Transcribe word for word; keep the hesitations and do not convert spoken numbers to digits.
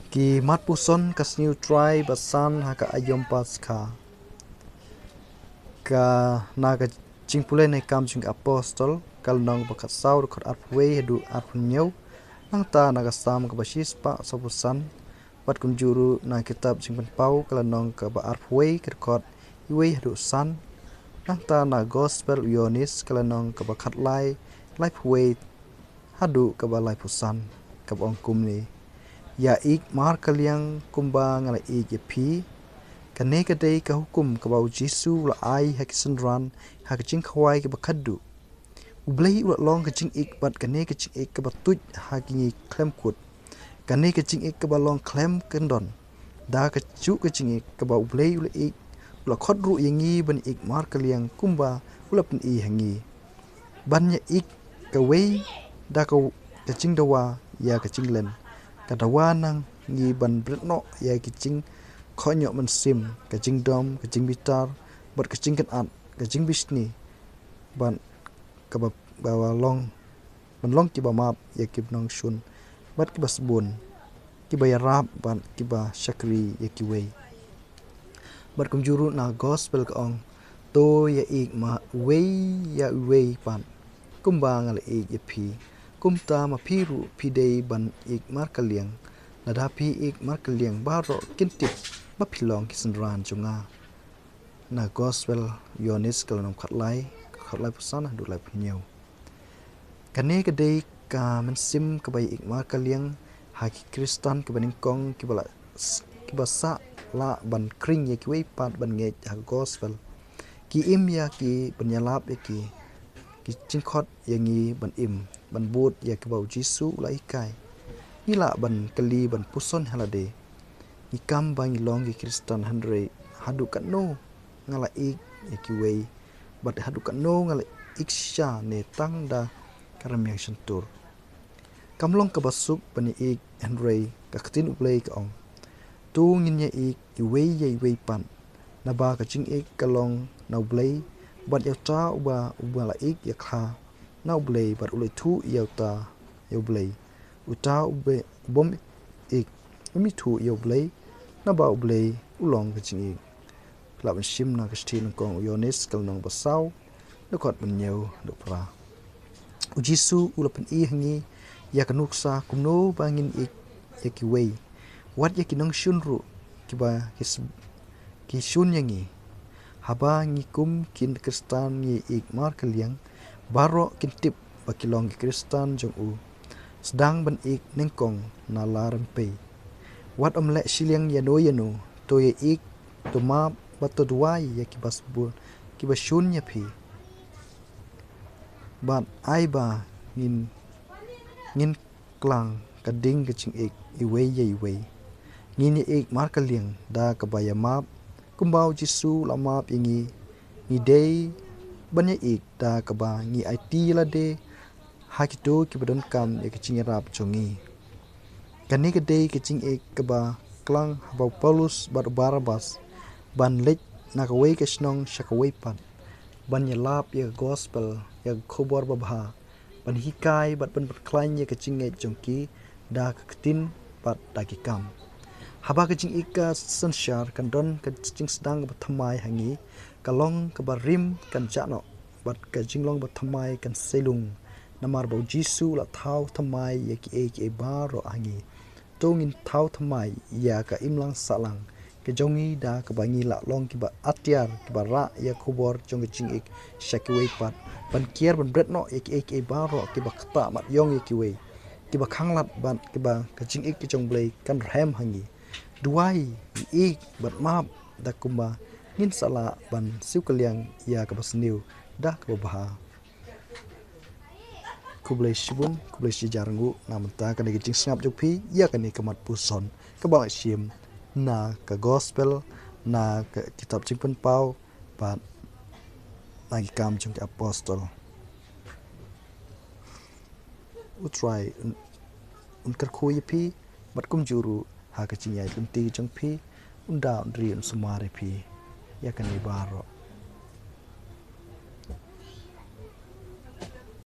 Ki mat puson ka sniew Trai ba san ha ka aïom Paskha. Ka na ka jingpule na ki Kam jong ki Apostol, ka lynnong ba khatsaw, dkhot arphew wei haduh arphew hynñiew. Nangta na ka Salm kaba shispah sawphew san, bad kumjuh ruh na ka kitab Jingpynpaw, ka lynnong kaba arphew wei, ka dkhot wei haduh san. Nangta na Gospel u Ïoannis, ka lynnong kaba khatlai, laiphew wei haduh kaba laiphew san, kaba ong kumne: Ïa ïeit markylliang kumba nga la ïeit ïa phi. Kane ka dei ka hukum kaba u Jisu u la ai ha ki synran ha ka jingkhawai kaba khatduh. U Blei u la long ka jingïeit, bad kane ka jingïeit kaba tuid ha ki ngi khlem kut. Kane ka jingïeit kaba long khlem kyndon. Da kajuh ka jingïeit kaba u Blei u la ïeit, u la khot ruh ïa ngi ban ïeit markylliang kumba u la pyni ha ngi. Ban ïa ïeit kawei da ka, ka jingdawa ïa ka jinglen. Ka dawa na ngi ban bret noh ïa ki jingkhohñiuh mynsiem, ka jingdom, ka jingbitar, bad ka jingkynad, ka jingbishni, bad kaba, ba, ba long, ban long kiba map ïa ki nongshun, bad kiba sbun, kiba ïarap, bad kiba shakri ïa kiwei. Bad kumjuh ruh na Gospel ka ong: To ïa ïeit ma uwei ïa uwei pat, kumba nga la ïeit ïa phi. Kumta ma phi ruh phi dei ban ïeit markylliang. Lada phi ïeit markylliang, baroh kin tip ba phi long ki synran jong nga. Na Gospel Ïoannis, ka lynnong khatlai, khatlai phew san haduh laiphew hynñiew. Kane ka dei ka mynsiem kaba ïeit markylliang ha ki Khristan kiba nyngkong, kiba la, kiba sah lah ban khring ïa kiwei pat ban ngeit ha ka Gospel. Ki im ïa ki, ban ïalap ïa ki, ki jingkhot ïa ngi ban im, ban bud ïa kiba u Jisu u la hikai. Ngi lah ban kylli, ban puson ha lade: Ngi kam ba ngi long ki Khristan, hynrei haduh katno nga la ïeit ïa kiwei, bad haduh katno nga la ïeit shisha ne tang da ka rmiang shyntur? Kam long kaba suk ban ïeit, hynrei ka ktien U Blei ka ong: To ngin ïa ïeit iwei ïa iwei pat. Naba ka jingïeit ka long na U Blei, bad ïa uta uba, uba la ïeit ïa khlaiñ na U Blei, bad u la ithuh ïa uta ïa U Blei. Uta u bym ïeit um ithuh ïa U Blei, naba U Blei u long ka jingïeit. Lah ban shim na ka shithi nyngkong u Ïoannis, ka lynnong ba saw, dkhot hynñiew haduh phra. U Jisu u la pyni ha ngi ïa ka nuksa kumno ba ngin ïeit ïa kiwei, wat ïa ki nongshun ruh kiba ki s-, ki shun ïa ngi. Haba ngi kum ki Khristan ngi ïeit markylliang, baroh kin tip ba ki long ki Khristan jong u. Sdang ban ïeit nyngkong na la rympei. Wat ym leh shiliang ïano ïano, to ïa ïeit, to map, bad to duwai ïa kiba sbun, kiba shun ïa phi. Bad ai ba ngin, ngin klang ka ding ka jingïeit iwei ïa iwei. Ngin ïa ïeit markylliang da kaba ïa map, kumba u Jisu u la map ïa ngi. Ngi dei ban ïa ïeit da kaba ngi aiti ïa lade ha kito kiba donkam ïa ka jingïarap jong ngi. Kane ka dei ka jingïeit kaba klang haba u Paulus bad u Barnabas ban leit na kawei ka shnong sha kawei pat, ban ïalap ïa ka Gospel, ïa ka khubor babha, ban hikai bad ban pynkhlaiñ ïa ka jingngeit jong ki da ka ktien bad da ki kam. Haba ka jingïeit ka synshar, kan don ka jingsdang kaba thymmai ha ngi, ka long kaba rim kan jah noh, bad ka jinglong ba thymmai kan sei lung. Namar ba u Jisu u la thaw thymmai ïa kiei kiei baroh ha ngi. To ngin thaw thymmai ïa ka imlang sahlang ka jong ngi da kaba ngi lah long kiba atiar, kiba rah ïa ka khubor jong ka jingïeit sha kiwei pat, ban kiar ban bret noh ïa kiei kiei baroh kiba ktah mat ïong ïa kiwei, kiba khanglad, bad kiba ka jingïeit ka jong U Blei kan rhem ha ngi. Duwai, ïeit bad map da kumba ngin sa lah ban siew kylliang ïa kaba sniew da kaba bha. Khublei shibun, khublei shi hajar nguh na mynta kane ka jingsngap jong phi ïa kane ka mat puson kaba ngi shim na ka Gospel, na ka kitab Jingpynpaw, bad na ki Kam jong ki Apostol. U Trai un, un kyrkhu ïa phi, bad kumjuh ruh ha ka jingïaid lynti jong phi, un da un ri un sumar ïa phi ïa kane baroh.